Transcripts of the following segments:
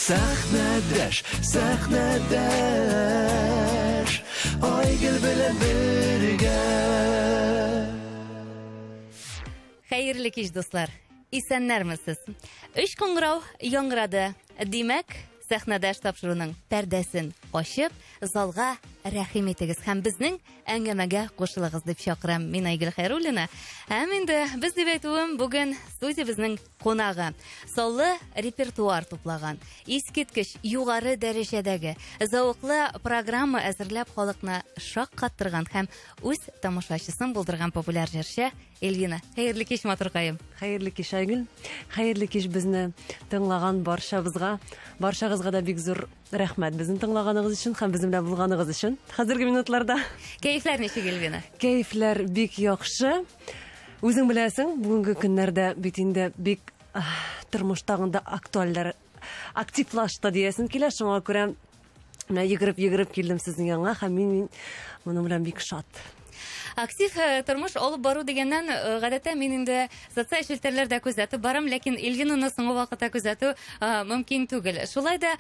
Сәхнәдәш, сәхнәдәш, Айгөл белән бергә. Хәерле кич, дуслар. Исәннәрмесез? Өч кыңгырау яңгырады. Димәк, сәхнәдәш тапшыруның пәрдәсен ачып, залга рәхим итегез һәм безнең әңгәмәгә кушылыгыз дип чакырам. Мин Айгөл Хәйруллина. Һәм инде без дип әйтүем, бүген студиябезнең кунагы. Саллы репертуар туплаган, искиткеч югары дәрәҗәдәге, зәвыклы программа әзерләп халыкны шаккаттырган һәм үз тамашачысын булдырган популяр җырчы Эльвина. Хәерле кич, матуркаем. Хәерле кич, Айгөл. Хәерле кич безне тыңлаган барчабызга. Барчагызга да бик зур рәхмәт безне тыңлаганыгыз өчен һәм безнең белән булганыгыз өчен. Хәзерге минутларда. Кәефләр ничек, Эльвина? Кәефләр бик яхшы. Үзең беләсең, бүгенге көннәрдә бит инде бик тормыш тагын да актуальләр активлашты диясем килә. Шуңа күрә менә йөгереп-йөгереп килдем сезнең янга һәм мин, мин моның белән бик шат. Актив э, тормыш алып бару дигәннән, э, гадәттә мин инде социаль челтәрләрдә күзәтеп барам, ләкин Эльвинаны соңгы вакытта күзәтү э, мөмкин түгел. Шулай да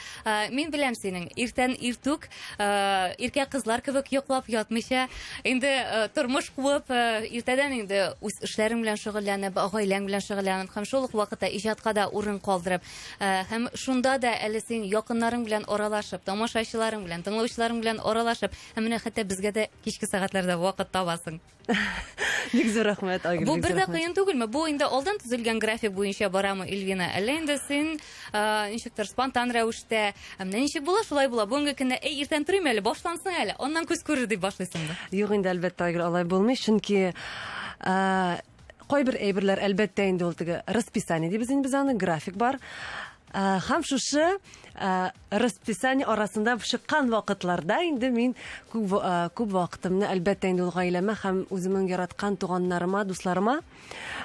мин беләм синең иртән иртүк иркә кызлар кебек йоклап ятмыйча, инде тормыш куып, иртәдән инде үз эшләрең белән шөгыльләнеп, гаиләң белән шөгыльләнеп һәм шул ук вакытта иҗатка да урын калдырып, һәм шунда да әле син якыннарың белән аралашып, тамашачыларың белән, тыңлаучыларың белән аралашып, һәм менә хәтта безгә дә кичке сәгатьләрдә вакыт табасың. Бик зур рәхмәт, Айгөл. Бу бер дә кыен түгелме? Бу инде алдан төзелгән график буенча барамы, Эльвина? Әллә инде син ничектер спонтан рәвештә, менә ничек була, шулай була. Бүгенге көндә, әй, иртән торыйм әле, башлансын әле, аннан күз күрер дип башлыйсыңмы? Юк инде, әлбәттә, Айгөл, алай булмый, чөнки кайбер әйберләр, әлбәттә, инде ул теге расписание дибез инде без аны, график бар. Һәм шушы расписание арасында чыккан вакытларда инде мин күп, күп вакытымны, әлбәттә, инде ул гаиләмә һәм үземнең яраткан туганнарыма, дусларыма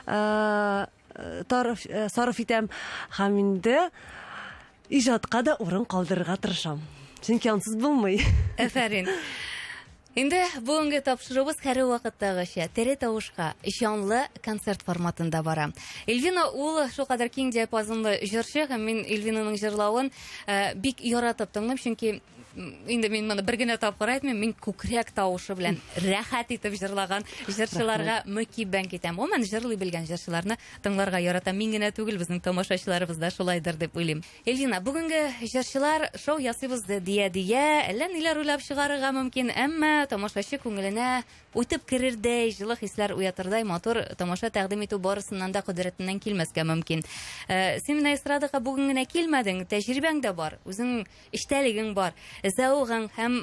тарыф, сарыф итәм. Һәм инде иҗатка да урын калдырырга тырышам. Чөнки ансыз булмый. Әфәрин. Инде бүгенге тапшыруыбыз һәрвакыттагыча тере тавышка, җанлы концерт форматында бара. Эльвина ул шулкадәр киң диапазонлы җырчы һәм мин Эльвинаның җырлавын э, бик яратып тыңлыйм, чөнки инде мин моны бер генә тапкыр әйтмим, мин күкрәк тавышы белән рәхәт итеп җырлаган җырчыларга мөкиббән китәм. Гомумән, җырлый белгән җырчыларны тыңларга яратам. Мин генә түгел, безнең тамашачыларыбыз да шулайдыр дип уйлыйм. Эльвина, бүгенге җырчылар шоу ясыйбыз дия-дия, әллә ниләр уйлап чыгарырга мөмкин, әмма тамашачы күңеленә үтеп керердәй, җылы хисләр уятырдай матур тамаша тәкъдим итү барысыннан да кодрәтеннән килмәскә мөмкин. Э, син менә эстрадага бүген генә килмәдең, тәҗрибәң дә бар, үзең эчтәлегең бар, зәвыгың һәм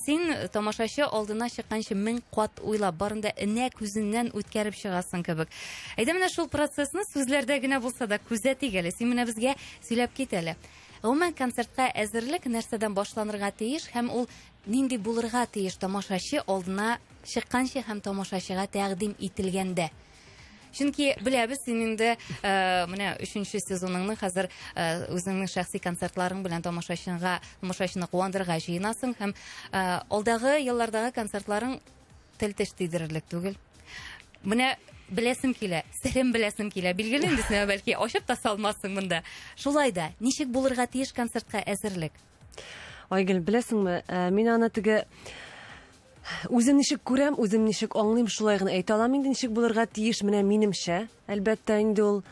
син тамашачы алдына чыкканчы мең кат уйлап, барын да энә күзеннән үткәреп чыгасың кебек. Әйдә менә шул процессны сүзләрдә генә булса да күзәтик әле. Син менә безгә сөйләп кит әле. Гомумән, концертка әзерлек нәрсәдән башланырга тиеш һәм ул нинди булырга тиеш тамашачы алдына чыкканчы һәм тамашачыга тәкъдим ителгәндә? Чөнки беләбез, син инде э, менә өченче сезоныңны хәзер э, үзеңнең шәхси концертларың белән тамашачыга тамашачыны куандырырга җыенасың һәм э, алдагы еллардагы концертларың тел теш тидерерлек түгел. Менә беләсем килә, серем беләсем килә. Билгеле инде син бәлки ачып та салмассың монда. Шулай да, ничек булырга тиеш концертка әзерлек? Айгөл, беләсеңме, мин аны теге Үзем ничек күрәм, үзем ничек аңлыйм, шулай гына әйтә алам инде ничек булырга тиеш, менә минемчә, әлбәттә инде ул.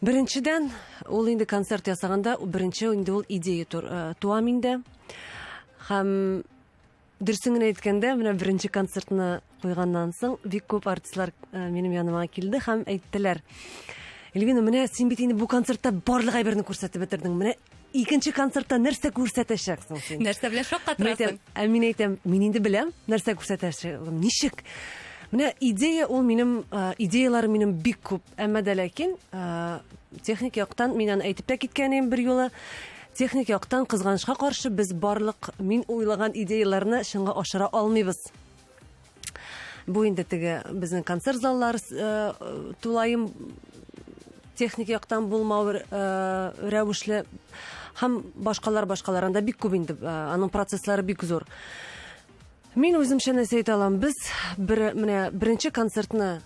Беренчедән, ул инде концерт ясаганда, беренче инде ул идея э, туа миндә. Һәм дөресен генә әйткәндә, менә беренче концертны куйганнан соң бик күп артистлар э, минем яныма килде һәм әйттеләр. Эльвина, менә син бит инде бу концертта барлык әйберне күрсәтеп бетердең. Менә Икенче концертта нәрсә күрсәтәчәксең син? Нәрсә белән шаккатырасың? Ә мин әйтәм, мин инде беләм, нәрсә күрсәтәчәгем, ничек? Менә идея ул минем, идеялар минем бик күп. Әмма дә ләкин техник яктан мин аны әйтеп тә киткән идем бер юлы. Техник яктан кызганычка каршы без барлык мин уйлаган идеяләрне чынга ашыра алмыйбыз. Бу инде теге безнең концерт заллары э, тулаем техник яктан булмау э, рәвешле һәм башкалар башкалар анда бик күп инде э, аның процесслары бик зур. Мин үземчә нәрсә әйтә алам? Без бер менә беренче концертны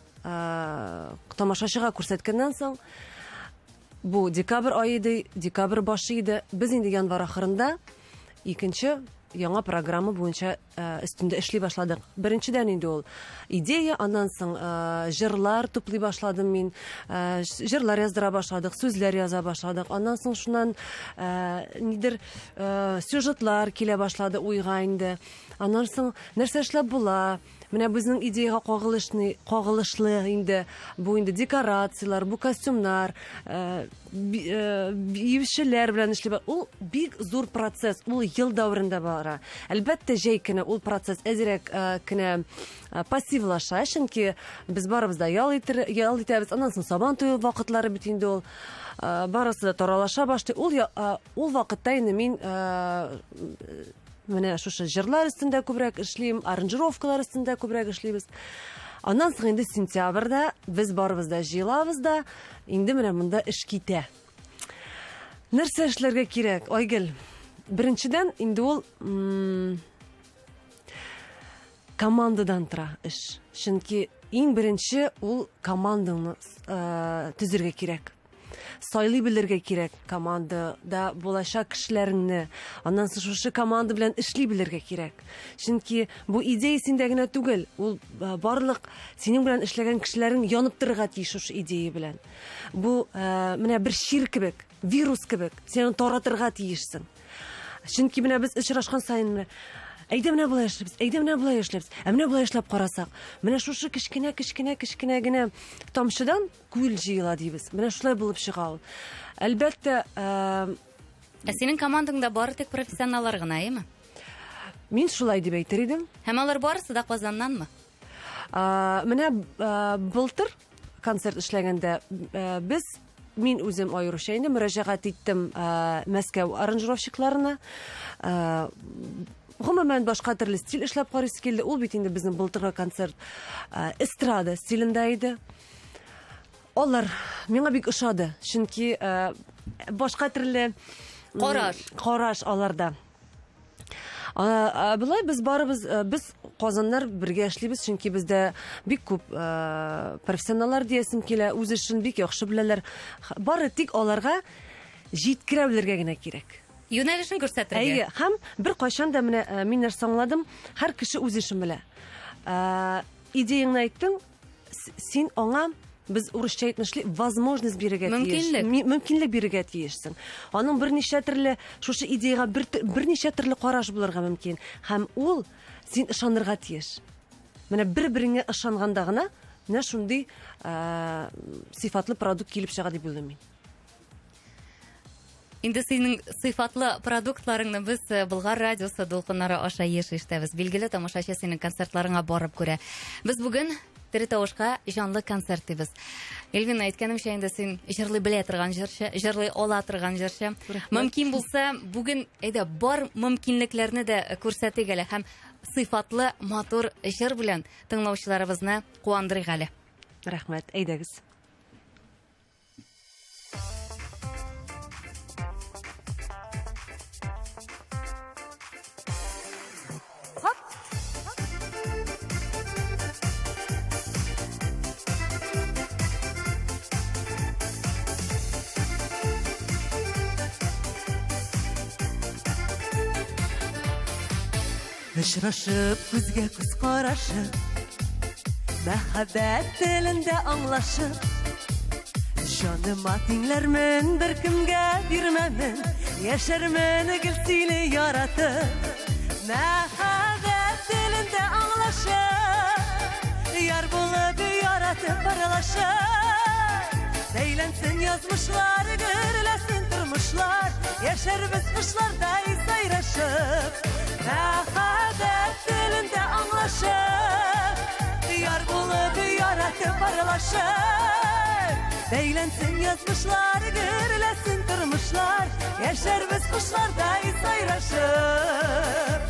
тамашачыга күрсәткәннән соң Бу декабрь ае иде, декабрь башы иде. Без инде январь ахырында икенче яңа программа буенча өстендә эшли башладык. Беренчедән инде ул идея, аннан соң җырлар туплый башладым мин, җырлар яздыра башладык, сүзләр яза башладык. Аннан соң шуннан нидер сюжетлар килә башлады уйга инде. Аннан соң нәрсә эшләп була? Менә безнең идеяга кагылышны, кагылышлы инде бу инде декорацияләр, бу костюмнар, биючеләр белән эшли. Ул бик зур процесс, ул ел дәверендә бара. Әлбәттә, җәй көне ул процесс әзрәк кенә пассивлаша, чөнки без барыбыз да ял итер, ял итәбез. Аннан соң Сабан туе вакытлары бит инде ул. Барысы да таралаша башлый. Ул ул вакытта инде мин менә шушы җырлар өстендә күбрәк эшлим, аранжировкалар өстендә күбрәк эшлибез. Аннан соң инде сентябрьдә без барыбыз да җыелабыз да, инде менә монда эш китә. Нәрсә эшләргә кирәк, Айгөл? Беренчедән, инде ул командадан тора эш. Чөнки иң беренче ул командаңны төзергә кирәк. Сайлый белергә кирәк командада булачак кешеләреңне. Аннан соң шушы команда белән эшли белергә кирәк. Чөнки бу идея синдә генә түгел, ул барлык синең белән эшләгән кешеләрең янып торырга тиеш шушы идея белән. Бу менә бер чир кебек, вирус кебек, син аны таратырга тиешсең. Чөнки менә без очрашкан саен менә әйдә менә болай эшлибез, әйдә менә болай эшлибез, ә менә болай эшләп карасак, менә шушы кечкенә, кечкенә, кечкенә генә тамчыдан күл җыела дибез. Менә шулай булып чыга ул. Әлбәттә, Ә синең командаңда бары тик профессионаллар гына, әйеме? Мин шулай дип әйтер идем. Һәм алар барысы да Казаннанмы? Менә былтыр концерт эшләгәндә без мин үзем аеруча инде мөрәҗәгать иттем Мәскәү аранжировщикларына. Гомумән башка төрле стиль эшләп карыйсы килде. Ул бит инде безнең былтыргы концерт эстрада стилендә иде. Алар миңа бик ошады, чөнки башка төрле караш, караш аларда. Болай без барыбыз, без казаннар бергә эшлибез, чөнки бездә бик күп профессионаллар диясем килә, үз эшен бик яхшы беләләр. Бары тик аларга җиткерә белергә генә кирәк. Юнәлешен күрсәтергә. Әйе, һәм бер кайчан да менә мин нәрсә аңладым, һәр кеше үз эшен белә. Идеяңны әйттең, син аңа без урысча әйтмешли возможность бирергә тиеш. Мөмкинлек. Мөмкинлек бирергә тиешсең. Аның берничә төрле шушы идеяга бер, берничә төрле караш булырга мөмкин. Һәм ул син ышанырга тиеш. Менә бер-береңә ышанганда гына менә шундый сыйфатлы продукт килеп чыга дип уйлыйм мин. Инде синең сыйфатлы продуктларыңны без э, Болгар радиосы дулкыннары аша еш ишетәбез. Билгеле, тамашачы синең концертларыңа барып күрә. Без бүген тере тавышка җанлы концерт дибез. Эльвина, әйткәнемчә, инде син җырлый белә торган җырчы, җырлый ала торган җырчы. Мөмкин булса, бүген әйдә бар мөмкинлекләрне дә күрсәтик әле һәм сыйфатлы матур җыр белән тыңлаучыларыбызны куандырыйк әле. Рәхмәт, әйдәгез. Очрашып, күзгә күз карашып, Мәхәббәт телендә аңлашып, Җаныма тиңләрмен, беркемгә бирмәмен, Яшәрмен гел сине яратып. Мәхәббәт телендә аңлашып, Яр булып яратып аралашып, Бәйләнсен язмышлар, гөрләсен тормышлар, Яшәрбез кошлардай сайрашып. Мәхәббәт телендә аңлашып, Яр булып яратып аралашып, Бәйләнсен язмышлар, гөрләсен тормышлар, Яшәрбез кошлардай сайрашып.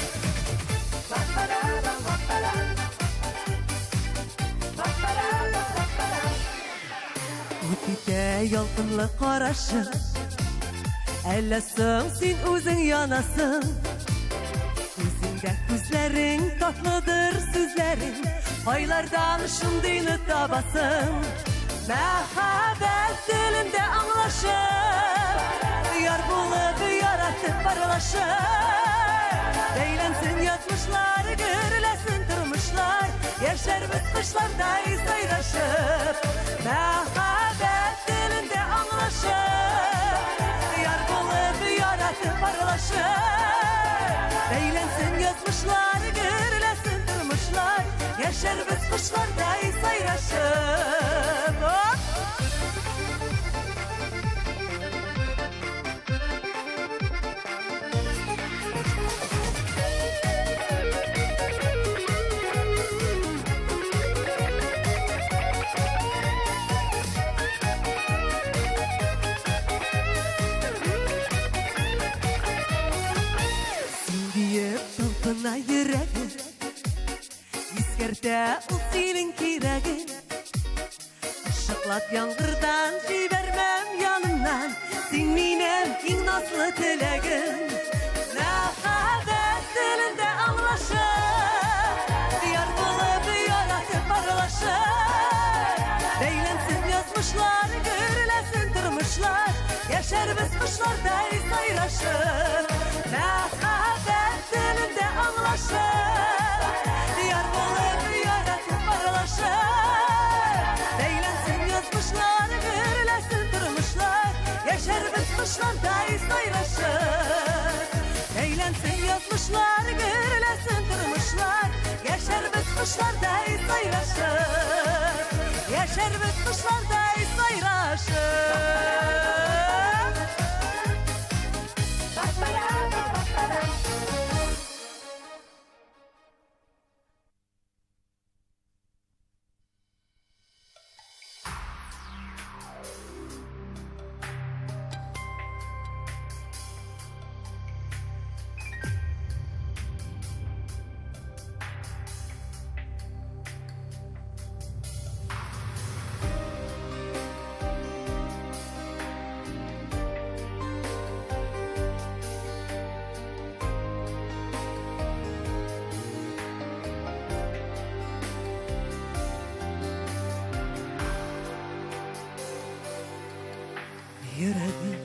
Ут итә ялкынлы карашы, Әллә соң син үзең янасың? Күзеңдә күзләрең, татлыдыр сүзләрең, Кайлардан шундыйны табасың? Мәхәббәт телендә аңлашып, яр булып яратып аралашып. Бәйләнсен язмышлар, гөрләсен тормышлар, яшәрбез кошлардай сайрашып. Мәхәббәт телендә аңлашып, яр булып яратып аралашып. Бәйләнсен язмышлар, гөрләсен тормышлар, яшәрбез кошлардай сайрашып. Оп! Син диеп талпына йөрәгем, Искәртә ул синең кирәгең. Ышыклап яңгырдан җибәрмәм янымнан, Син минем иң назлы теләгем. Мәхәббәт телендә аңлашып, яр булып яратып аралашып. Бәйләнсен язмышлар, гөрләсен тормышлар, яшәрбез кошлардай сайрашып. Мәхәббәт телендә аңлашып, яр булып яратып аралашып. Бәйләнсен язмышлар, гөрләсен тормышлар, яшәрбез кошлардай сайрашып. Бәйләнсен язмышлар, гөрләсен тормышлар, яшәрбез кошлардай сайрашып. Яшәрбез кошлардай сайрашып. Йөрәгем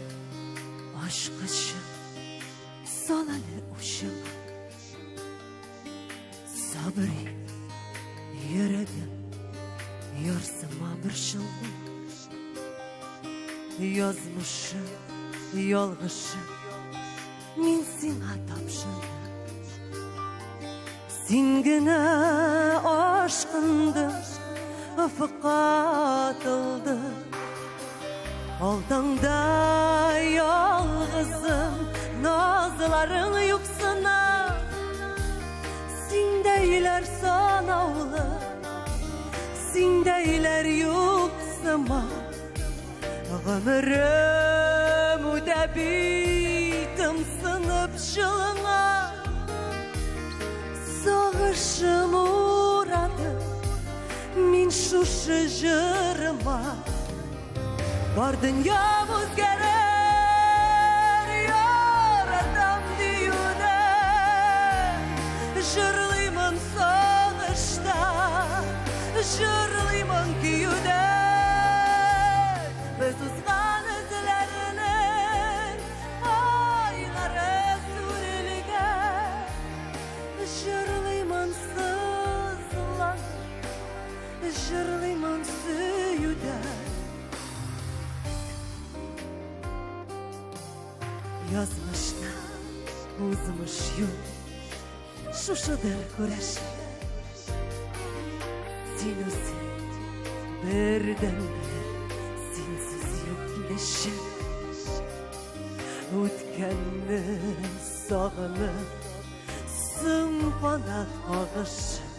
ачкычы сал әле учыңа. Сабыр ит, йөрәгем, ярсыма борчылма. Язмышы, ялгышы, мин сиңа тапшырдым. Син генә ашкындың, офыкка атылдың. Алдыңда ялгызым, назларың юксына. Синдәйләр санаулы, синдәйләр юк сыман. Гомерем үтә бит ымсынып җылыңа. Сагышым урады мин шушы җырыма. Бар дөньям үзгәрер, яратам диюдән. Җырлыймын сагышта, җырлыймын көюдән. Без узган эзләрнең айлары сүрелгән. Җырлыймын сызланып, җырлыймын сөюдән. Язмышта узмыш юк, шушыдыр күрәшем. Син үзең бердәнбер, синсез юк килешем. Үткәнне сагынып, соң канат кагышым.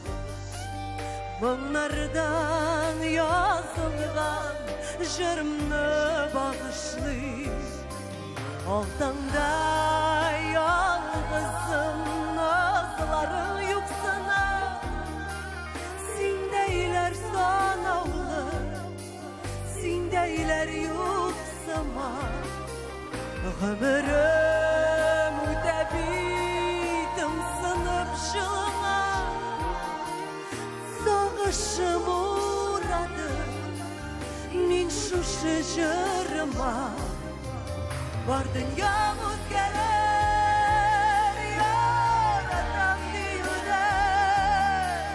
Моңнардан язылган җырымны багышлыйм. Алтаңда ялгызым, назларың юксына. Синдәйләр санаулы, синдәйләр юк сыман. Гомерем үтә бит ымсынып җылыңа. Сагышым урады Килеште җырыма. Бар дөньям үзгәрер, яратам диюдән.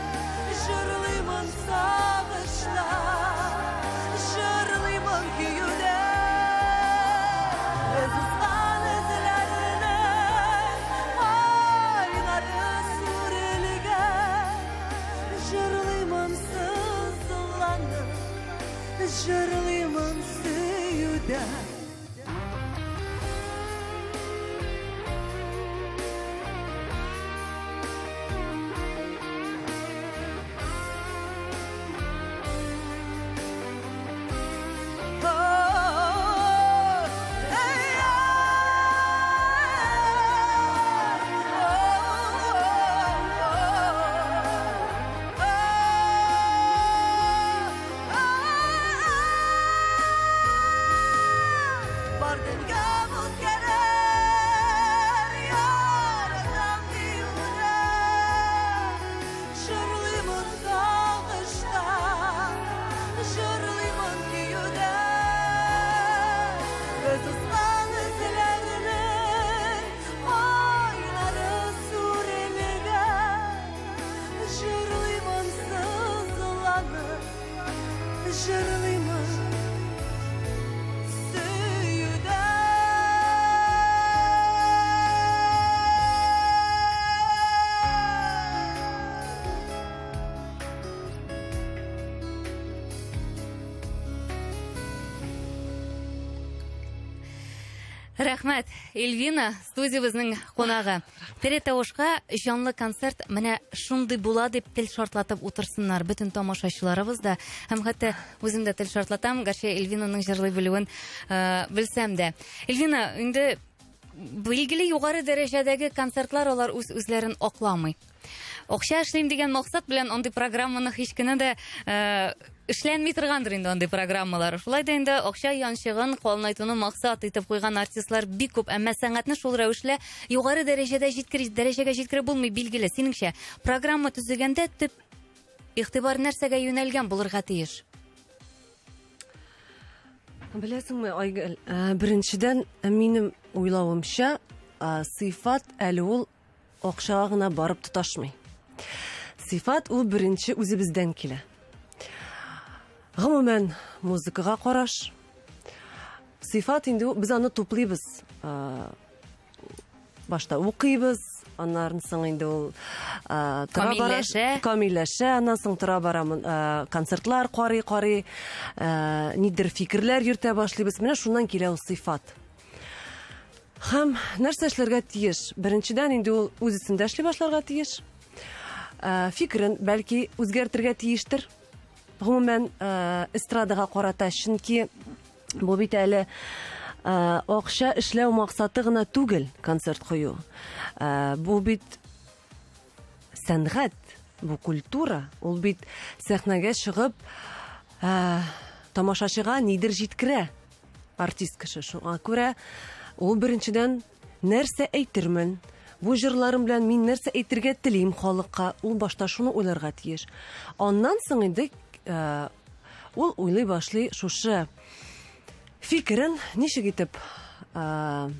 Җырлыймын сагышта, җырлыймын көюдән. Без узган эзләрнең айлары сүрелгән. Җырлыймын сызланып, җырлыймын сөюдән. Бар дөньям үзгәрер, яратам диюдән. Җырлыймын сагышта, җырлыймын көюдән. Без узган эзләрнең айлары сүрелгән. Җырлыймын сызланып, җырлыймын Рәхмәт, Эльвина, студиябезнең кунагы. Тере тавышка җанлы концерт менә шундый була дип тел шартлатып утырсыннар бөтен тамашачыларыбыз да. Һәм хәтта үзем дә тел шартлатам, гәрчә Эльвинаның җырлый белүен э, белсәм дә. Эльвина, инде билгеле югары дәрәҗәдәге концертлар алар үз үзләрен акламый. Акча эшлим дигән максат белән андый программаны һич кенә дә э, эшләнми торгандыр инде андый программалар. Шулай да инде акча янчыгын калынайтуны максат итеп куйган артистлар бик күп, әмма сәнгатьне шул рәвешле югары дәрәҗәдә җиткер дәрәҗәгә җиткереп булмый, билгеле. Синеңчә, программа төзегәндә төп игътибар нәрсәгә юнәлгән булырга тиеш? Беләсеңме, Айгөл, э, беренчедән, минем уйлавымча, э, сыйфат әле ул акчага гына барып тоташмый. Сыйфат ул беренче үзебездән килә. Гомумән, музыкага караш. Сыйфат инде без аны туплыйбыз. Башта укыйбыз, аннан соң инде ул тора бара камилләшә, аннан соң тора бара концертлар карый-карый, нидер фикерләр йөртә башлыйбыз. Менә шуннан килә ул сыйфат. Һәм нәрсә эшләргә тиеш? Беренчедән, инде ул үз өстендә эшли башларга тиеш. Ә, фикерен бәлки үзгәртергә тиештер. Гомумән, ә, эстрадага карата, чөнки бу бит әле ә, акча эшләү максаты гына түгел концерт кую. Ә, бу бит сәнгать, бу культура, ул бит сәхнәгә чыгып, ә, тамашачыга нидер җиткерә. Артист кеше шуңа күрә ул беренчедән нәрсә әйтермен, бу җырларым белән мин нәрсә әйтергә телим халыкка, ул башта шуны уйларга тиеш. Аннан соң инде э, ул уйлый башлый шушы фикерен ничек итеп э,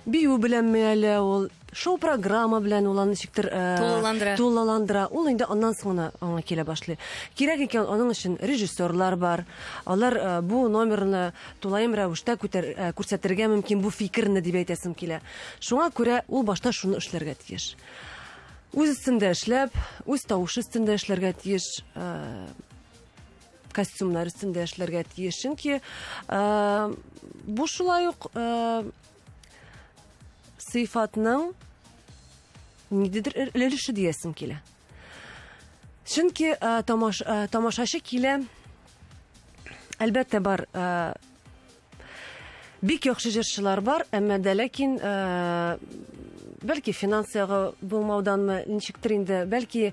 бию беләнме әле ул, шоу-программа белән ул аны ничектер э, тулыландыра. Тулыландыра. Ул инде аннан соң гына аңа килә башлый. Кирәк икән, аның өчен режиссерлар бар. Алар э, бу номерны тулаем рәвештә күтәр, э, күрсәтергә мөмкин бу фикерне дип әйтәсем килә. Шуңа күрә ул башта шуны эшләргә тиеш. Үз өстендә эшләп, үз тавышы өстендә эшләргә тиеш. Э, костюмнар өстендә эшләргә тиеш. Чөнки э, бу шулай ук э, сыйфатның ниндидер өлеше диясем килә. Чөнки э, тамаш, э, тамашачы килә, әлбәттә бар э, бик яхшы җырчылар бар, әмма дә ләкин э, бәлки финанс ягы булмауданмы, ничектер инде, бәлки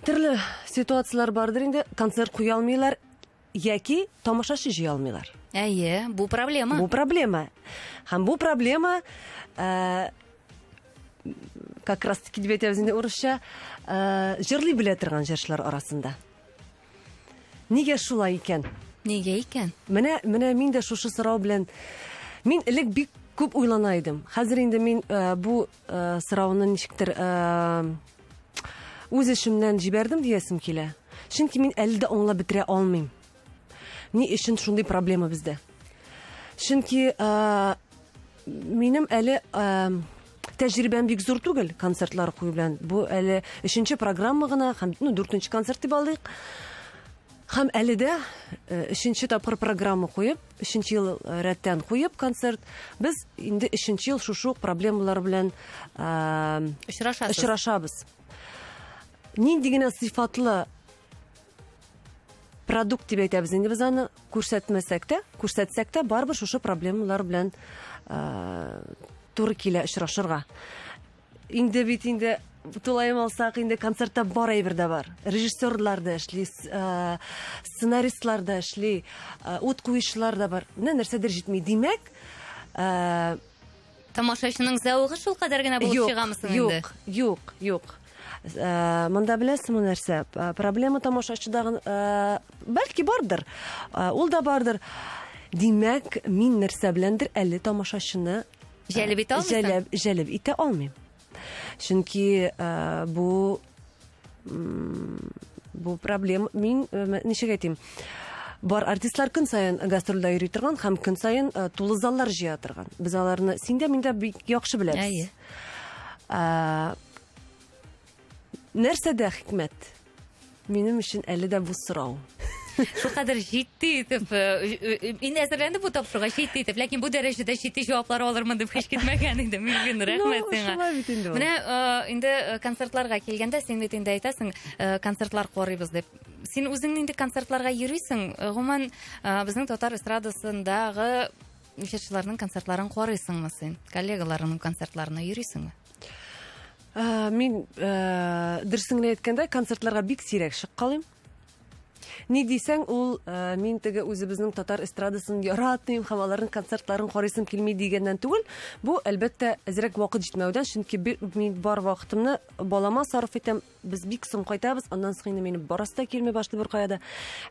Төрле ситуацияләр бардыр инде, концерт куя алмыйлар яки тамашачы җыя алмыйлар. Әйе, бу проблема. Бу проблема. Һәм бу проблема э, как раз таки дип әйтәбез инде урысча, э, җырлый белә торган җырчылар арасында. Нигә шулай икән? Нигә икән? Менә, менә мин дә шушы сорау белән мин элек бик күп уйлана идем. Хәзер инде мин э, бу э, сорауны ничектер э, үз эшемнән җибәрдем диясем килә. Чөнки мин әле дә аңлап бетерә алмыйм. Ни өчен шундый проблема бездә? Чөнки э, минем әле э, тәҗрибәм бик зур түгел концертлар кую белән. Бу әле өченче программа гына һәм ну, дүртенче концерт дип алыйк. Һәм әле дә э, өченче тапкыр программа куеп, өченче ел э, рәттән куеп концерт, без инде өченче ел шушы ук проблемалар белән э, Очрашасыз. очрашабыз. Нинди генә сыйфатлы продукт дип әйтәбез инде без аны күрсәтмәсәк тә, күрсәтсәк тә, барыбер шушы проблемалар белән туры килә очрашырга. Инде бит инде тулаем алсак, инде концертта бар әйбер дә бар. Режиссерлар да эшли, сценаристлар да эшли, ут куючылар да бар. Менә нәрсәдер җитми. Димәк, Тамашачының зәвыгы шул кадәр генә булып чыгамы соң инде? Юк, юк, юк. Э, монда беләсеңме нәрсә? Э, проблема тамашачыда э, бәлки бардыр. Ул да бардыр. Димәк, мин нәрсә беләндер әле тамашачыны җәлеп итә алмыйсың? Җәлеп, җәлеп итә алмыйм. Чөнки бу бу проблема мин ничек әйтим? Бар артистлар көн саен гастрольдә йөри торган һәм көн саен тулы заллар җыя торган. Без аларны син дә мин дә бик яхшы беләбез. Әйе. Нәрсәдә хикмәт? Минем өчен әле дә бу сорау. Шулкадәр җитди итеп, э, э, э, инде әзерләнде бу тапшыруга җитди итеп, ләкин бу дәрәҗәдә җитди җаваплар алырмын дип һич көтмәгән идем. Милвин, рәхмәт ну, сиңа. Шулай бит инде ул. Менә инде концертларга килгәндә, син бит инде әйтәсең, концертлар карыйбыз дип. Син үзең нинди концертларга йөрисең? Гомумән, безнең татар эстрадасындагы җырчыларның концертларын карыйсыңмы син? Коллегаларыңның концертларына йөрисеңме? Ә, мин ә, дөресен генә әйткәндә концертларга бик сирәк чыккалыйм. Ни дисәң, ул ә, мин теге үзебезнең татар эстрадасын яратмыйм һәм аларның концертларын карыйсым килми дигәннән түгел. Бу, әлбәттә, әзрәк вакыт җитмәүдән, чөнки мин бар вакытымны балама сарыф итәм. Без бик соң кайтабыз, аннан соң инде минем барасы да килми башлый беркая да.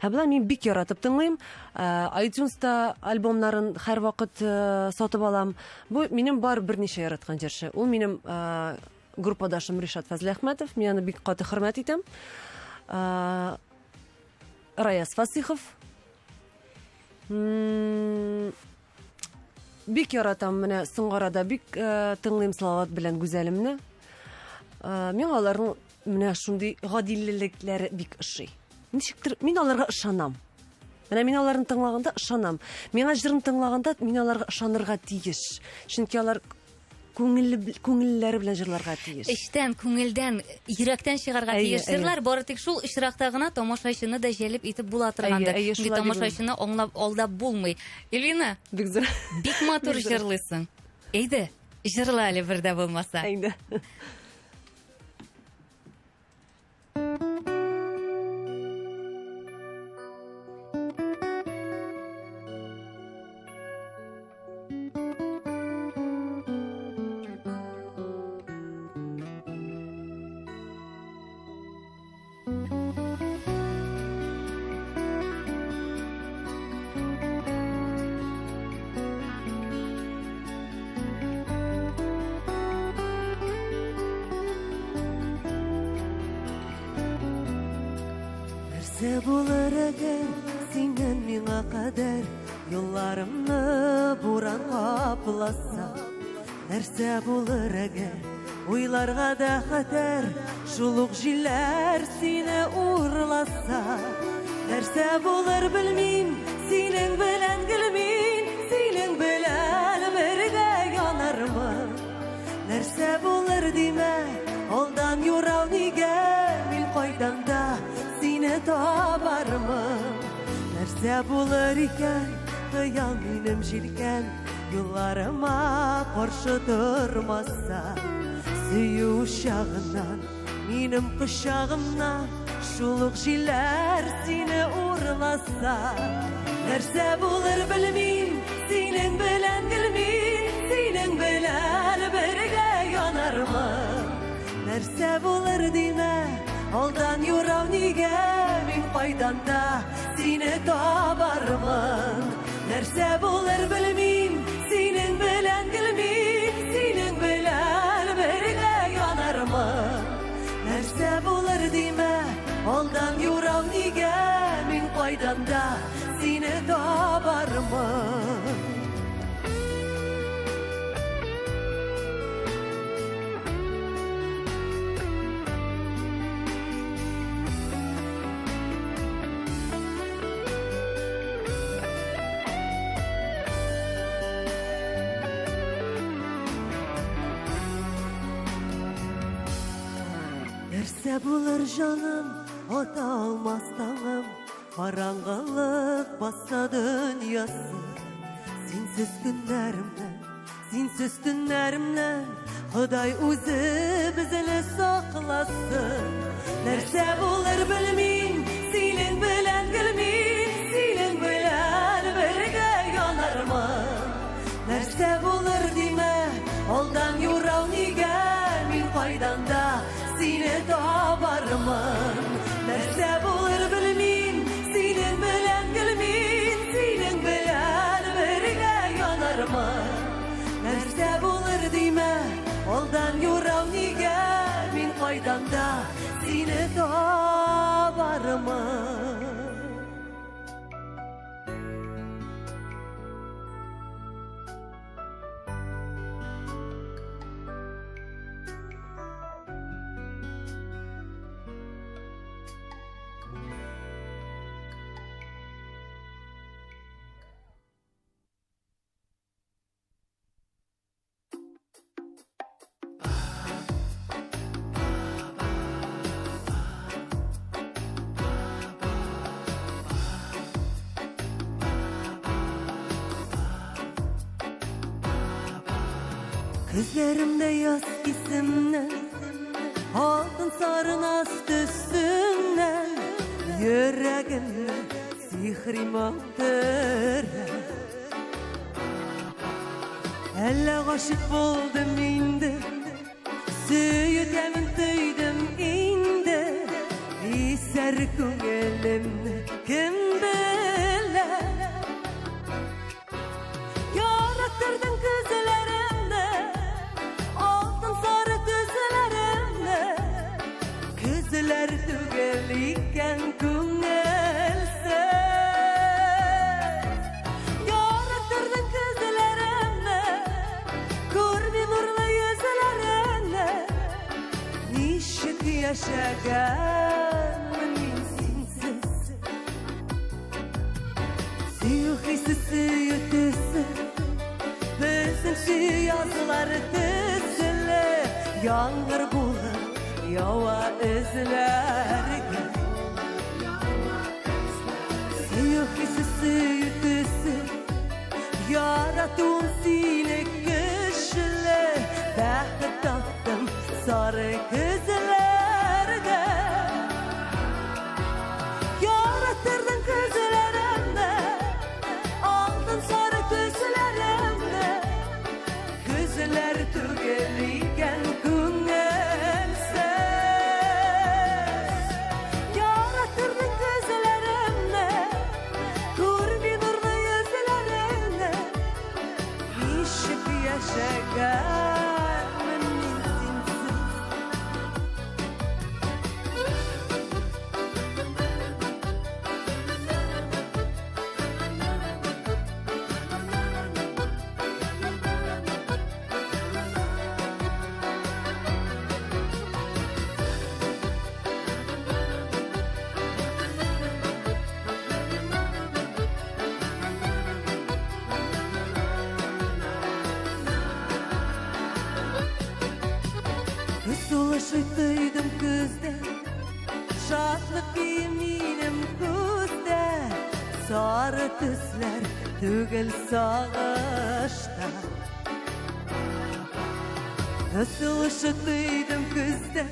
Ә болай мин бик яратып тыңлыйм. iTunes-та альбомнарын һәрвакыт сатып алам. Бу минем бар берничә яраткан җырчы. Ул минем группадашым Ришат Фазлиәхмәтов. Мин аны бик каты хөрмәт итәм. Раяз Фасихов. Бик яратам, менә соңгы арада бик э, тыңлыйм Салават белән Гүзәлемне. Э, миңа аларның менә шундый гадилелекләре бик ошый. Ничектер мин аларга ышанам. Менә мин аларны тыңлаганда ышанам. Миңа җырын тыңлаганда мин аларга ышанырга тиеш. Чөнки алар күңелле күңелләре белән җырларга тиеш. Эчтән, күңелдән, йөрәктән чыгарга тиеш җырлар, бары тик шул очракта гына тамашачыны да җәлеп итеп була торгандыр. Әйе, Чөнки тамашачыны аңлап алдап булмый. Эльвина, бик зур. Бик матур җырлыйсың. Әйдә, җырла әле бер дә булмаса. Әйдә. Нәрсә булыр әгәр синнән миңа кадәр юлларымны буран капласа? Нәрсә булыр әгәр уйларга да хәтәр шул ук җилләр сине урласа? Нәрсә булыр белмим, синең белән гел мин, синең белән бергә янармын. Нәрсә булыр димә, алдан юрау нигә, мин кайтам да сине табармын. Нәрсә булыр икән, хыял минем җилкән, юлларыма каршы тормаса, сөю учагыннан, минем кочагымнан шул ук җилләр сине урласа. Нәрсә булыр белмим, синең белән гел мин, синең белән бергә янармын. Нәрсә булыр димә, Алдан юрау нигә, мин кайдан да сине табармын. Нәрсә булыр белмим, синең белән гел мин, синең белән бергә янармын. Нәрсә булыр димә, алдан юрау нигә, мин кайдан да сине табармын. Нәрсә булыр җаным, ата алмас таңым, караңгылык баса дөньясын. Синсез көннәремне, синсез төннәремне, Ходай үзе безне сакласын. Нәрсә булыр белмим, синең белән гел мин, синең белән бергә янармын. Нәрсә булыр димә, алдан юрау нигә, мин кайдан да сине табармын. Нәрсә булыр белмим, синең белән гел мин, синең белән бергә янармын. Нәрсә булыр димә, алдан юрау нигә, мин кайдан да сине табармын. Күзләремдә яз исемнән, алтын сары наз төсеннән, йөрәгемне сихри моң төрә. Әллә гашыйк булдым инде, сөю тәмен тойдым инде, исәр күңелемне кем белә? Яраттырдың күзләремне, алтын сары төсләремне, күзләр түгел икән күңелсез. Яраттырдың күзләремне, күрми нурлы йөзләреңне, ничек яшәгәнмен мин синсез? Сөю хисе, сөю төсе, безнең сөю язлар төсле, яңгыр булып ява эзләргә. Сөю хисе, сөю төсе, яратуым сине көчле, бәхет таптым сары көзләрдә. Яраттырдың күзләремне, алтын сары төсләремне, күзләр түгел икән күңелсез. Яраттырдың күзләремне, күрми нурлы йөзләреңне, ничек яшәгәнмен мин синсез? Сулышы тойдым көздә, шатлык көе минем күздә, сары төсләр түгел сагышта. Сулышы тойдым көздә,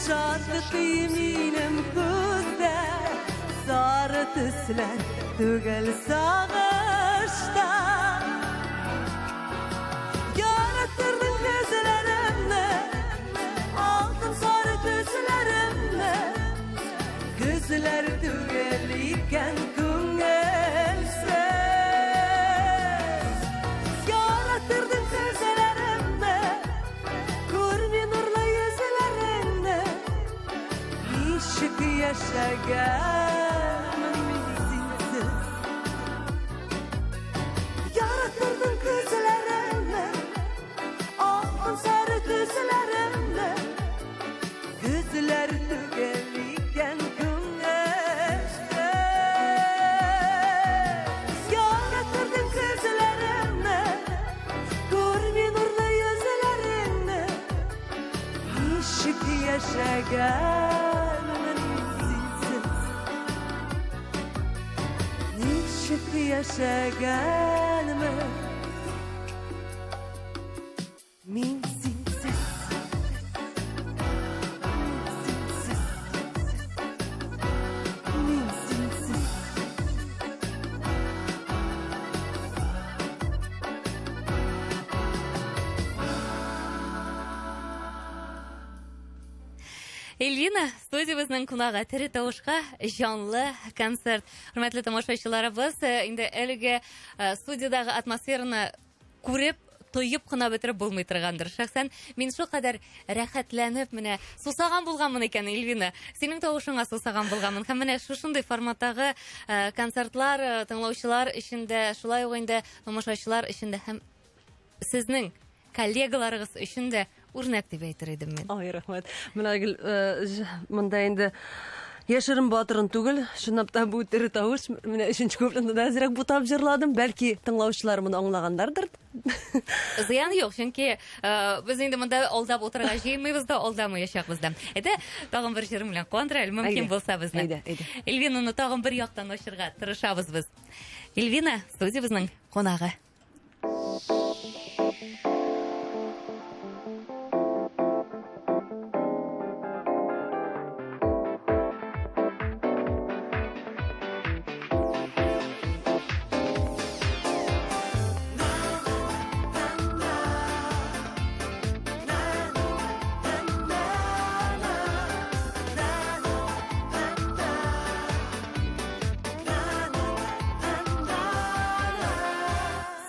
шатлык көе минем күздә, сары төсләр түгел сагышта. Яраттырдың күзләремне, алтын сары төсләремне, икән күңелсез. Яраттырдың күзләремне, күрми нурлы йөзләреңне. Ничек яшәгәнмен мин синсез? Яраттырдың күзләремне, алтын сары күзләремне. Күзләр түгел икән күңелсез. Яраттырдың күзләремне, күрми нурлы йөзләреңне. Ничек яшәгәнмен мин синсез? Ничек яшәгәнмен мин синсез? Мин синсез. Мин синсез. Эльвина, студиябезнең кунагы, тере тавышка җанлы концерт. Хөрмәтле тамашачыларыбыз, инде әлеге студиядагы атмосфераны күреп, тоеп кына бетереп булмый торгандыр. Шәхсән мин шулкадәр рәхәтләнеп, менә сусаган булганмын икән, Эльвина. Синең тавышыңа сусаган булганмын. Һәм менә шушындый форматтагы концертлар тыңлаучылар өчен дә, шулай ук инде тамашачылар өчен дә һәм сезнең коллегаларыгыз өчен дә үрнәк дип әйтер идем мин. Ай, рәхмәт. Менә гел монда инде яшерен батырын түгел, чынлап та бу тере тавыш. Менә өченче куплетны да әзрәк бутап җырладым. Бәлки тыңлаучылар моны аңлаганнардыр. Зыян юк, чөнки без инде монда алдап утырырга җыенмыйбыз да, алдамаячакбыз да. Әйдә, тагын бер җырым белән куандыр әле, мөмкин булса безне. Әйдә, әйдә. Эльвинаны тагын бер яктан ачырга тырышабыз без. Эльвина, студиябезнең кунагы.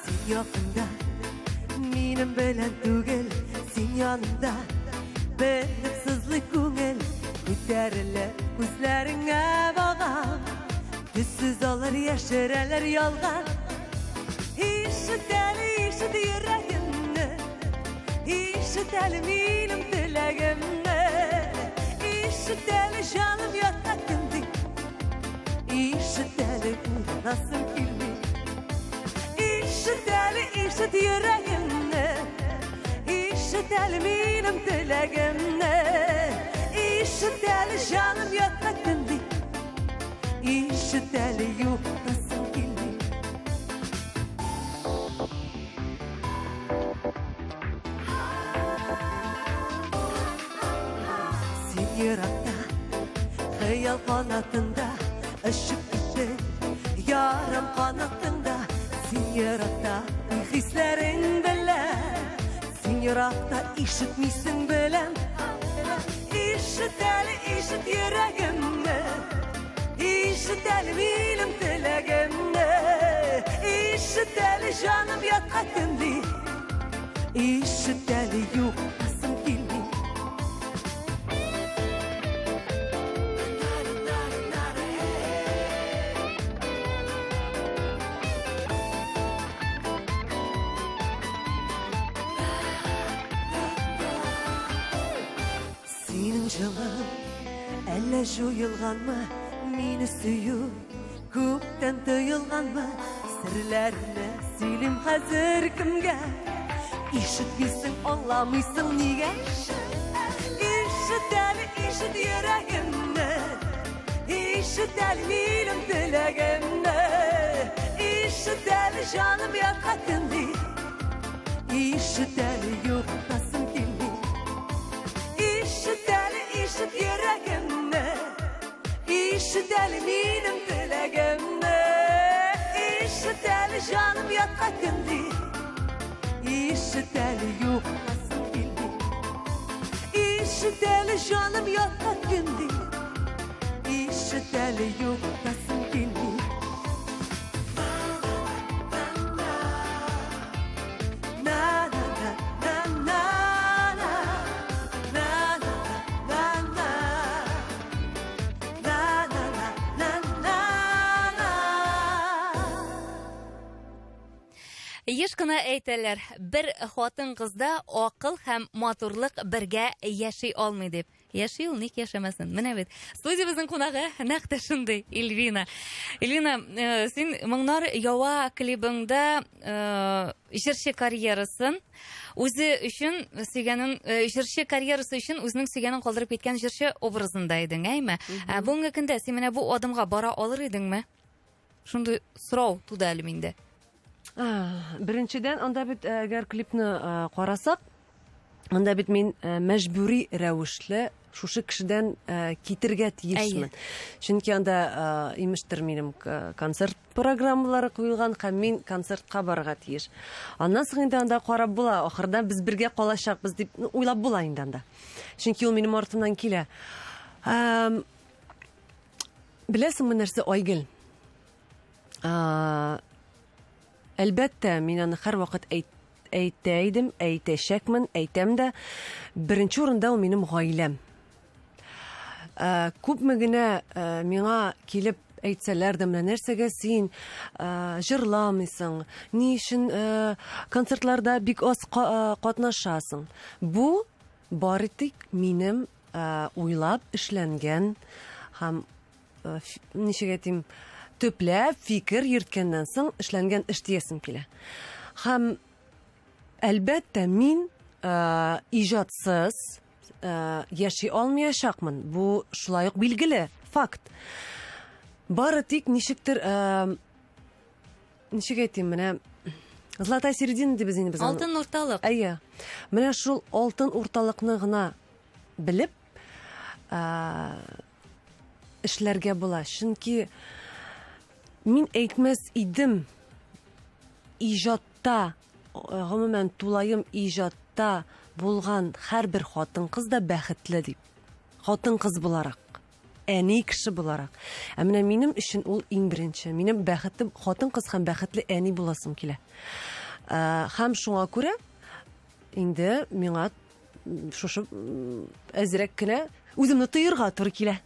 Син якында, минем белән түгел, син янымда. Белеп сызлый күңел, күтәрелә күзләреңә багам. Төссез алар яшерәләр ялган. Ишет әле, ишет йөрәгемне, ишет әле минем теләгемне. Ишет әле, җаным ятка көнди, ишет әле, уйланасым килми. Ишет әле, ишет йөрәгемне, ишет әле минем теләгемне. Ишет әле, җаным ятка көнди, ишет әле, юктасым килми. Син еракта, хыял канатында, очып киттең, ярым канатыңда. Син еракта, уй хисләрең белән, син еракта ишетмисең беләм. Ишет әле, ишет йөрәгемне, ишет әле минем теләгемне. Ишет әле, җаным ятка көнди, ишет әле, юктасым килми. Синең җылың әллә җуелганмы, мине сөю күптән тыелганмы? Серләрне сөйлим хәзер кемгә? Ишетмисең, аңламыйсың нигә? Ишет әле, ишет йөрәгемне, ишет әле минем теләгемне. Ишет әле, җаным ятка көнди, ишет әле, юктасым килми. Ишет әле, ишет йөрәгемне, ишет әле минем теләгемне. Ишет әле, җаным ятка көнди, ишет әле, юктасым килми. Ишет әле, җаным ятка көнди, ишет әле, юктасым килми. кына әйтәләр, бер хатын-кызда акыл һәм матурлык бергә яши алмый дип. Яши ул, ник яшәмәсен? Менә бит. Студиябезнең кунагы нәкъ тә шундый, Эльвина. Эльвина, э, син Моңнар ява клибыңда э, җырчы карьерасын үзе өчен сөйгәнен э, җырчы карьерасы өчен үзенең сөйгәнен калдырып киткән җырчы образында идең, әйме? Ә бүгенге көндә син менә бу адымга бара алыр идеңме? Шундый сорау туды әле миндә. Беренчедән, анда бит әгәр клипны карасак, анда бит мин мәҗбүри рәвешле шушы кешедән китергә тиешмен. Чөнки анда имештер минем концерт программалары куелган һәм мин концертка барырга тиеш. Аннан соң инде анда карап була, ахырда без бергә калачакбыз дип уйлап була инде анда. Чөнки ул минем артымнан килә. Беләсеңме нәрсә, Айгөл? Әлбәттә, мин аны һәрвакыт әйтә идем, әйтәчәкмен, әйтәм дә. Беренче урында ул минем гаиләм. Күпме генә миңа килеп әйтсәләр дә, менә нәрсәгә син җырламыйсың, ни өчен концертларда бик аз катнашасың. Бу бары тик минем уйлап эшләнгән һәм ничек әйтим, төпләп фикер йөрткәннән соң эшләнгән эш диясем килә. Һәм әлбәттә, мин иҗатсыз яши алмаячакмын. Бу шулай ук билгеле факт. Бары тик ничектер ничек әйтим, менә золотая середина дибез инде без аны. Алтын урталык. Әйе. Менә шул алтын урталыкны гына белеп, эшләргә була. Чөнки мин әйтмәс идем, иҗатта, гомумән, тулаем иҗатта булган һәрбер хатын-кыз да бәхетле дип. Хатын-кыз буларак, әни кеше буларак. Ә менә минем өчен ул иң беренче. Минем бәхетле хатын-кыз һәм бәхетле әни буласым килә. Һәм шуңа күрә инде миңа шушы әзрәк кенә үземне тыерга туры килә.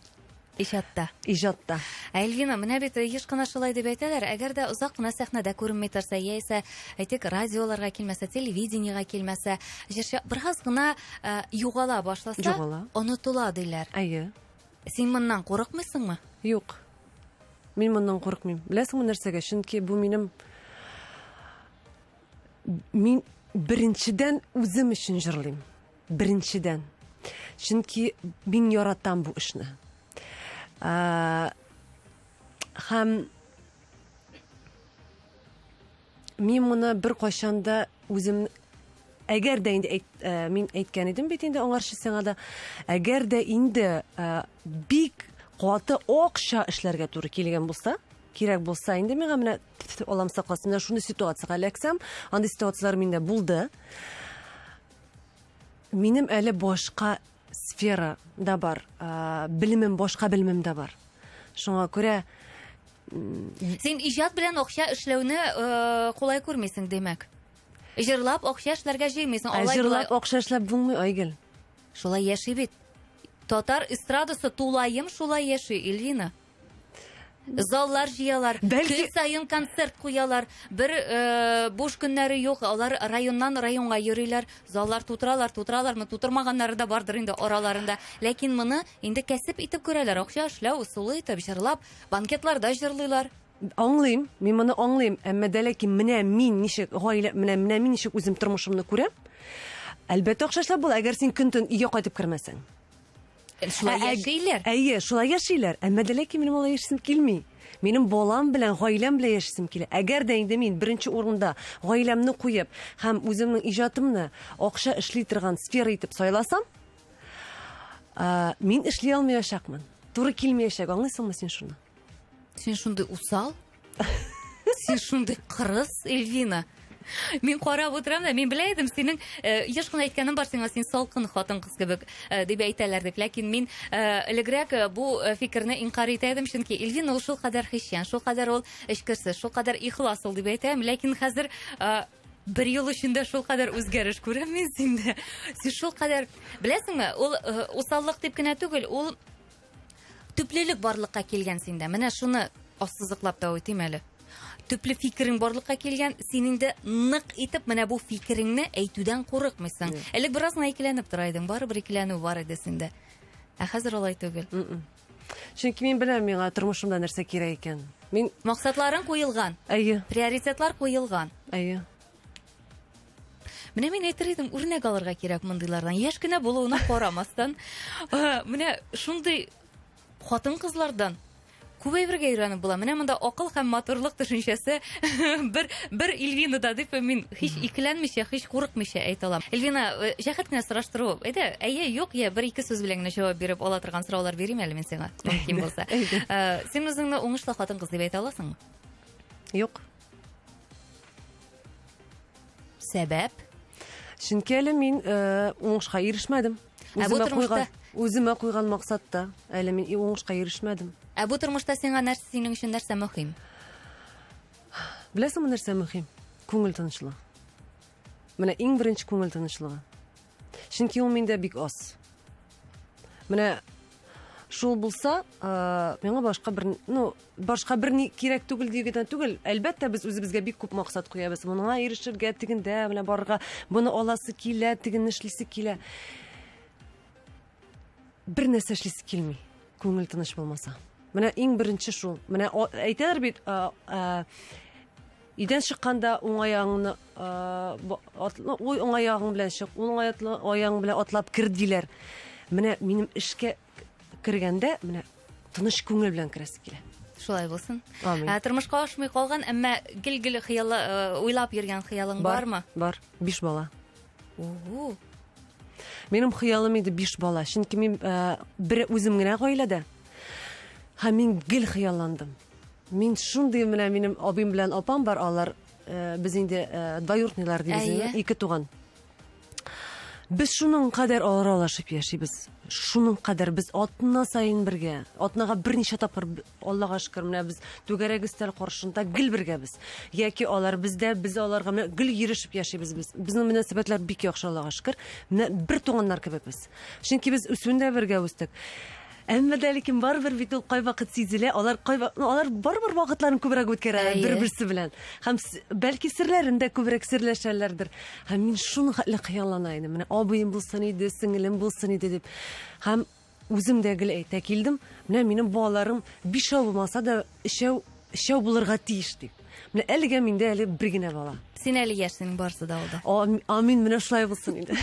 Иҗатта. Иҗатта. Ә Эльвина, менә бит еш кына шулай дип әйтәләр, әгәр дә озак кына сәхнәдә күренми торса, яисә, әйтик, радиоларга килмәсә, телевидениегә килмәсә, җырчы бераз гына э, югала башласа, югала. онытыла диләр. Әйе. Син моннан курыкмыйсыңмы? Юк. Мин моннан курыкмыйм. Беләсеңме нәрсәгә? Чөнки бу минем Мин беренчедән үзем өчен җырлыйм. Беренчедән. Чөнки мин яратам бу эшне. Һәм мин моны бер кайчан да үзем әгәр дә инде әйт, ә, мин әйткән идем бит инде аңарчы сиңа да, әгәр дә инде ә, бик каты акча эшләргә туры килгән булса, кирәк булса инде миңа менә Аллам сакласын, менә шундый ситуациягә эләксәм, андый ситуацияләр миндә булды. Минем әле башка сфера да бар, белемем, башка белемем дә бар. Шуңа күрә Син иҗат белән акча эшләүне кулай күрмисең, димәк. Җырлап акча эшләргә җыймыйсың. Алай җырлап акча эшләп булмый, Айгөл. Шулай яши бит. Татар эстрадасы тулаем шулай яши, Эльвина. Заллар җыялар, Бәлки... көн саен концерт куялар. Бер э, буш көннәре юк, алар районнан районга йөриләр, заллар тутыралар, тутыралармы, тутырмаганнары да бардыр инде араларында. Ләкин моны инде кәсеп итеп күрәләр, акча эшләү ысулы итеп җырлап, банкетларда җырлыйлар. Аңлыйм, мин моны аңлыйм, әмма дә ләкин менә мин ничек гаилә, менә менә мин ничек үзем тормышымны күрәм. Әлбәттә, акча эшләп була, әгәр син көн-төн өйгә кайтып кермәсәң. Шулай яшиләр. Әйе, шулай яшиләр. Әмма дә ләкин минем алай яшисем килми. Минем балам белән, гаиләм белән яшисем килә. Әгәр дә инде мин беренче урында гаиләмне куеп һәм үземнең иҗатымны акча эшли торган сфера итеп сайласам, мин эшли алмаячакмын. Туры килмәячәк, аңлыйсыңмы син шуны? Син шундый усал. Син шундый кырыс, Эльвина. Мин карап утырам да, мин белә идем синең э, еш кына әйткәнем бар сиңа, син салкын хатын-кыз кебек э, дип әйтәләр дип. Ләкин мин э, элегрәк бу фикерне инкарь итә идем, чөнки Эльвина ул шулкадәр хисчән, шулкадәр ул эчкерсез, шулкадәр ихлас ул дип әйтәм. Ләкин хәзер бер ел эчендә шулкадәр үзгәреш күрәм мин синдә. Син шулкадәр, беләсеңме, ул усаллык дип кенә түгел, ул төплелек барлыкка килгән синдә. Менә шуны ассызыклап та үтим әле. Төпле фикерең барлыкка килгән, син инде нык итеп менә бу фикереңне әйтүдән курыкмыйсың. Элек бераз гына икеләнеп тора идең, барыбер икеләнү бар иде синдә. Ә хәзер алай түгел. Чөнки мин беләм миңа тормышымда нәрсә кирәк икән. Мин Максатларың куелган. Әйе. Приоритетлар куелган. Әйе. Менә мин әйтер идем, үрнәк алырга кирәк мондыйлардан. Яшь кенә булуына карамастан, э, менә шундый хатын-кызлардан күп әйбергә өйрәнеп була. Менә монда акыл һәм матурлык төшенчәсе бер бер Эльвинада дип мин һич икеләнмичә, һич курыкмыйча әйтә алам. Эльвина, э, җәһәт кенә сораштыру. Әйдә, әйе, юк, я бер-ике сүз белән генә җавап биреп ала торган сораулар бирим әле мин сиңа, мөмкин булса. Э, син үзеңне уңышлы хатын-кыз дип әйтә аласыңмы? Юк. Сәбәп? Чөнки әле мин э, уңышка ирешмәдем. Ә бу Үземә тормышта- куйган, үземә куйган максатта әле мин уңышка ирешмәдем. Ә бу тормышта сиңа нәрсә, синең өчен нәрсә мөһим? Беләсеңме нәрсә мөһим? Күңел тынычлыгы. Менә иң беренче күңел тынычлыгы. Чөнки ул миндә бик аз. Менә шул булса, э, миңа башка бер, ну, башка бер ни кирәк түгел дигәндән түгел. Әлбәттә, без үзебезгә бик күп максат куябыз. Моңа ирешергә, тегендә менә барырга, моны аласы килә, тегене эшлисе килә. Бер нәрсә эшлисе килми, күңел тыныч булмаса. Менә иң беренче шул. Менә әйтәләр бит, э, э, Өйдән чыкканда уң аягыңны ой уң аягың белән чык, уң аягың белән атлап кер диләр. Менә минем эшкә кергәндә менә тыныч күңел белән керәсе килә. Шулай булсын. Амин. Ә, тормышка ашмый калган, әмма гел-гел хыялы, уйлап йөргән хыялың бар, бармы? Бар. Биш бала. Ого. Минем хыялым иде биш бала. Чөнки мин бер үзем генә гаиләдә. Һәм мин гел хыялландым. Мин шундый менә минем абыем белән апам бар, алар э, без инде э, двоюродныйлар дибез, инде, ике туган. Без шуның кадәр аралашып яшибез. Шуның кадәр без атна саен бергә, атнага берничә тапкыр Аллага шөкер, менә без түгәрәк өстәл каршында гел бергә без. Яки алар бездә, без аларга менә гел йөрешеп яшибез без. Безнең мөнәсәбәтләр бик яхшы, Аллага шөкер. Менә бер туганнар кебек без. Чөнки без үсүендә бергә үстек. Әмма дә ләкин барыбер бит ул кайвакыт сизелә, алар кайва, ну, алар барыбер вакытларын күбрәк үткәрәләр бер-берсе белән. Һәм бәлки серләрен дә күбрәк серләшәләрдер. Һәм мин шуны хәтле хыяллана идем. Менә абыем булсын иде, сеңелем булсын иде дип. Һәм үзем дә гел әйтә килдем, менә минем балаларым бишәү булмаса да, өчәү, өчәү булырга тиеш дип. Менә әлегә миндә әле бер генә бала. Син әле яшь, синең барысы да алда. Амин, менә шулай булсын инде.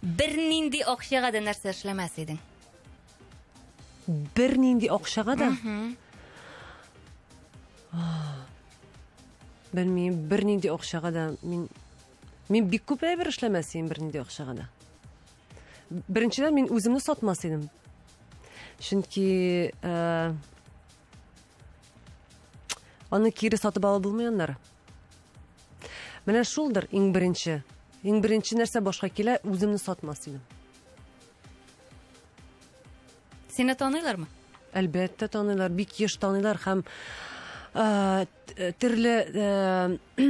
Бернинди акчага да нәрсә эшләмәс идең. Бернинди акчага да? Белмим, бернинди акчага да мин мин бик күп әйбер эшләмәс идем бернинди акчага да. Беренчедән, мин үземне сатмас идем. Чөнки э, аны кире сатып алып булмый аннары. Менә шулдыр иң беренче. Иң беренче нәрсә башка килә, үземне сатмас идем. Сине таныйлармы? Әлбәттә таныйлар, бик еш таныйлар һәм э, төрле э,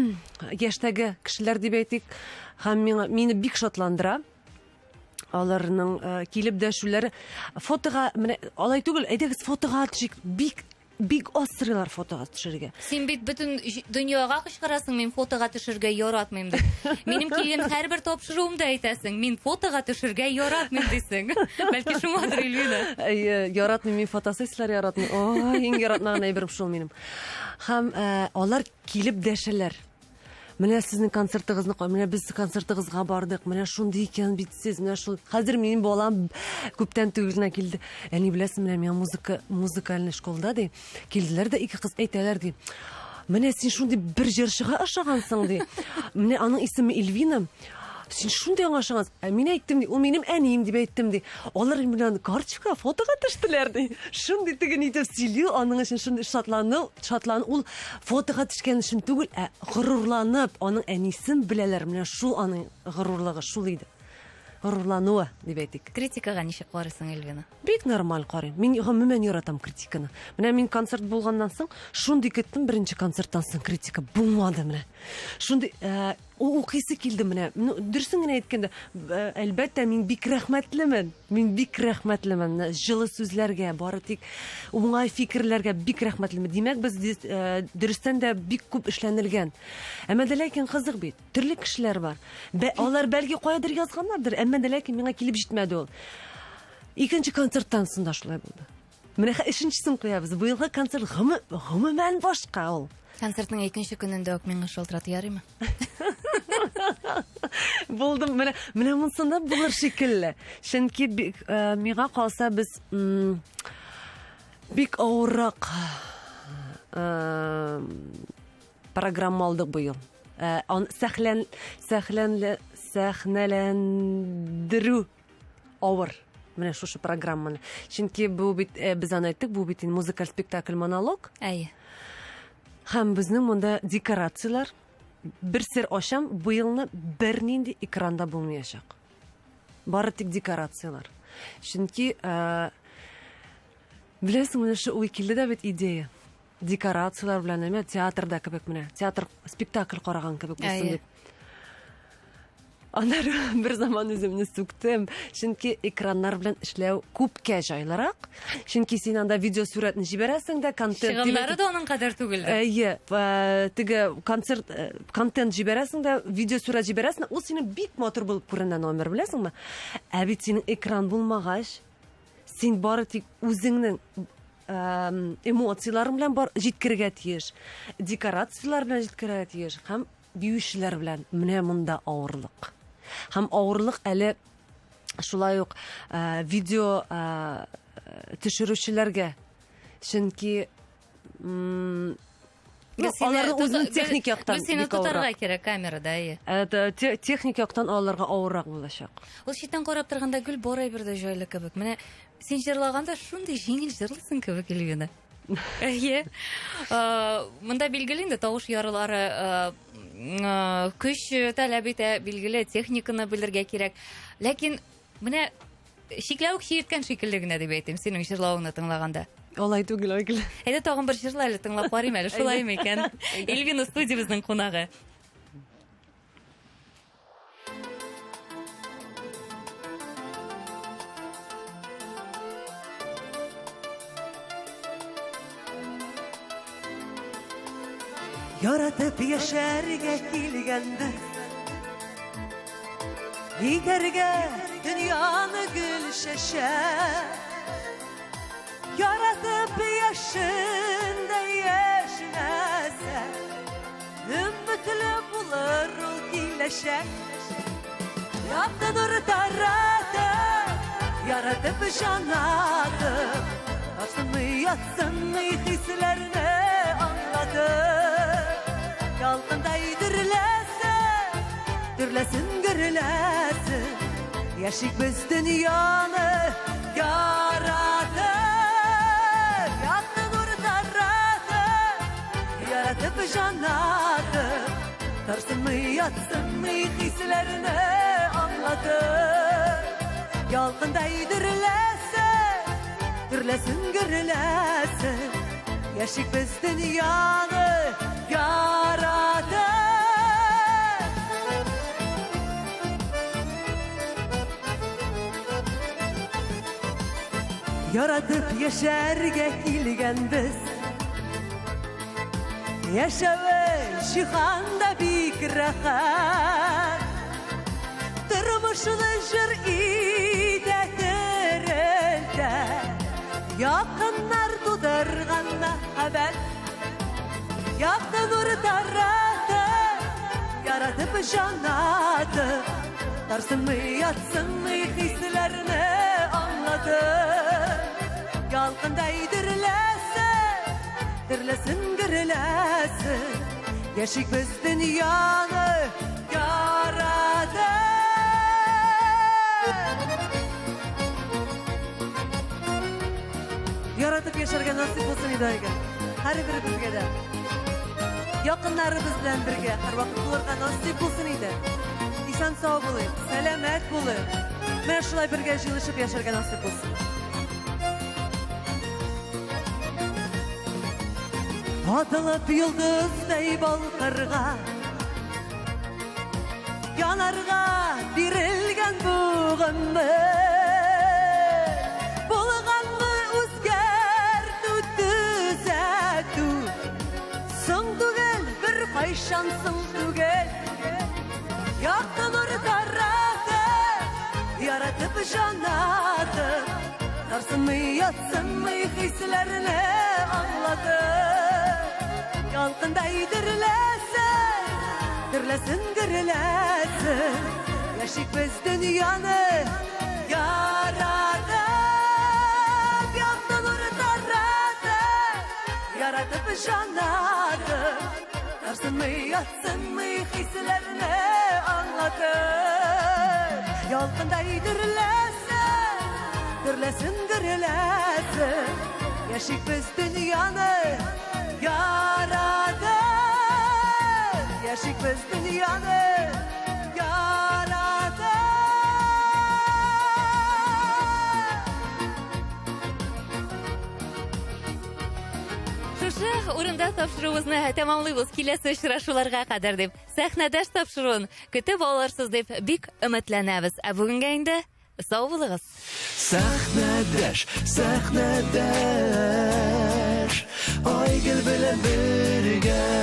яшьтәге кешеләр дип әйтик, һәм миңа мине бик шатландыра. Аларның э, килеп дәшүләре фотога менә алай түгел, әйдәгез фотога төшик, бик бик аз сорыйлар фотога төшергә. Син бит бөтен дөньяга кычкырасың, мин фотога төшергә яратмыйм дип. Минем килгән һәрбер тапшыруымда әйтәсең, мин фотога төшергә яратмыйм дисең. Бәлки шуңадыр, Эльвина. Әйе, яратмыйм мин фотосессияләр яратмыйм. Ой, иң яратмаган әйберем шул минем. Һәм э, алар килеп дәшәләр. Менә сезнең концертыгызны, менә без концертыгызга бардык, менә шундый икән бит сез, менә шул. Хәзер минем балам күптән түгел генә килде. Әни, беләсең, менә миңа музыка, музыкальный школда ди. Килделәр дә ике кыз әйтәләр ди. Менә син шундый бер җырчыга ошагансың ди. Менә аның исеме Эльвина. Син шундый аңа ошагансың. Ә мин әйттем ди, ул минем әнием дип әйттем ди. Алар белән карточка, фотога төштеләр ди. Шундый теге итеп сөйли, аның өчен шундый шатлану, шатлану ул фотога төшкән өчен түгел, ә горурланып, аның әнисен беләләр. Менә шул аның горурлыгы шул иде. Горурлануы дип әйтик. Критикага ничек карыйсың, Эльвина? Бик нормаль карыйм. Мин гомумән яратам критиканы. Менә мин концерт булганнан соң шундый көттем, беренче концерттан соң критика булмады менә. Шундый, э, Ул укыйсы килде менә. Ну, дөресен генә әйткәндә, әлбәттә, мин бик рәхмәтлемен. Мин бик рәхмәтлемен. Менә җылы сүзләргә, бары тик уңай фикерләргә бик рәхмәтлемен. Димәк, без дөрестән дә бик күп эшләнелгән. Әмма дә ләкин кызык бит. Төрле кешеләр бар. Бә, алар бәлки каядыр язганнардыр, әмма дә ләкин миңа килеп җитмәде ул. Икенче концерттан соң да шулай булды. Менә өченчесен куябыз. Быелгы концерт гомумән башка ул. Концертның икенче көнендә үк миңа шалтырат ярыймы? Булдым. Менә менә монсында булыр шикелле. Чөнки бик, э, миңа калса без бик авыррак э, программа алдык быел. Э, сәхлән сәхләнле сәхнәләндерү авыр менә шушы программаны. Чөнки бу бит э, без аны әйттек, бу бит инде музыкаль спектакль монолог. Әйе. Һәм безнең монда декорацияләр. Бер сер ачам, быелны бернинди экранда булмаячак. Бары тик декорацияләр. Чөнки э, беләсең, менә шу уй килде дә бит идея. Декорацияләр белән, әмма театрда кебек менә, театр спектакль караган кебек булсын дип. Аннары бер заман үземне сүктем. Чөнки экраннар белән эшләү күпкә җайлырак. Чөнки син анда видеосурәтне җибәрәсең дә, контент Чыгымнары да аның кадәр түгел. Әйе, теге концерт контент җибәрәсең дә, видеосурәт җибәрәсең, ул синең бик матур булып күренә номер, беләсеңме? Ә бит синең экран булмагач, син бары тик үзеңнең эмоцияләрең белән бар җиткерергә тиеш, декорацияләр белән җиткерергә тиеш һәм биючеләр белән. Менә монда авырлык. Һәм авырлык әле шулай ук видео төшерүчеләргә. Чөнки ну, аларның үзенең техник яктан бик сине тотарга кирәк камерада, әйе. Это техник яктан аларга авыррак булачак. Ул читтән карап торганда гел бар әйбер дә җайлы кебек. Менә син җырлаганда шундый җиңел җырлыйсың кебек, Эльвина. Әйе. Монда билгеле инде тавыш ярылары көч таләп итә, билгеле техниканы белергә кирәк. Ләкин менә чикләвек чиерткән шикелле генә дип әйтим, синең җырлавыңны тыңлаганда. Алай түгел, Айгөл. Әйдә тагын бер җырла әле тыңлап карыйм әле, шулай микән? Эльвина студиябезнең кунагы. Яратып яшәргә килгәндә Итәргә дөньяны гөл чәчәк Яратып яшендә яшьнәсә Өметле булыр ул киләчәк. Якты нур таратып, яратып җанатып, Тартынмый, ятсынмый хисләрне аңлатып. Ялкындай дөрләсен, дөрләсен, гөрләсен, Яшик без дөньяны яратып. Якты нур таратып, Яратып җанатып, Тарсынмый, ятсынмый хисләрне аңлатып. Ялкындай дөрләсен, дөрләсен, гөрләсен, Яшик без дөньяны яратып. Яратып яшәргә килгәнбез. Яшәве җиһанда бик рәхәт. Тормышны җыр итә терелтә. Якыннар тудырган мәхәббәт. Якты нур таратып, яратып җанатып, Тарсынмый, ятсынмый хисләрне аңлатып. Ялкындай дөрләсен, дөрләсен, гөрләсен, Яшик без дөньяны яратып. Яратып яшәргә насыйп булсын иде, Айгөл. Һәрберебезгә дә. Якыннарыбыз белән бергә һәрвакыт булырга насыйп булсын иде. Исән сау булыйк, сәламәт булыйк. Менә шулай бергә җыелышып яшәргә насыйп булсын. Атылып йолдыздай балкырга. Янарга бирелгән бу гомер. Булганны үзгәртү, төзәтү. Соң түгел, бер кайчан соң түгел. Якты нур таратып, яратып җанатып, Тарсынмый, ятсынмый хисләрне аңлатып. Ялкындай дөрләсен, дөрләсен, гөрләсен. Яшик без дөньяны яратып, якты нур таратып, яратып җанатып. Тарсынмый, ятсынмый хисләрне аңлатып. Ялкындай дөрләсен, дөрләсен, гөрләсен. Яшик без дөньяны яратып. Яшик без дөньяны яратып. Шушы урында тапшыруыбызны тәмамлыйбыз. Киләсе очрашуларга кадәр дип, сәхнәдәш тапшыруын көтеп алырсыз дип бик өметләнәбез. Ә бүгенгә инде сау булыгыз. Сәхнәдәш, сәхнәдәш, Айгөл белән бергә.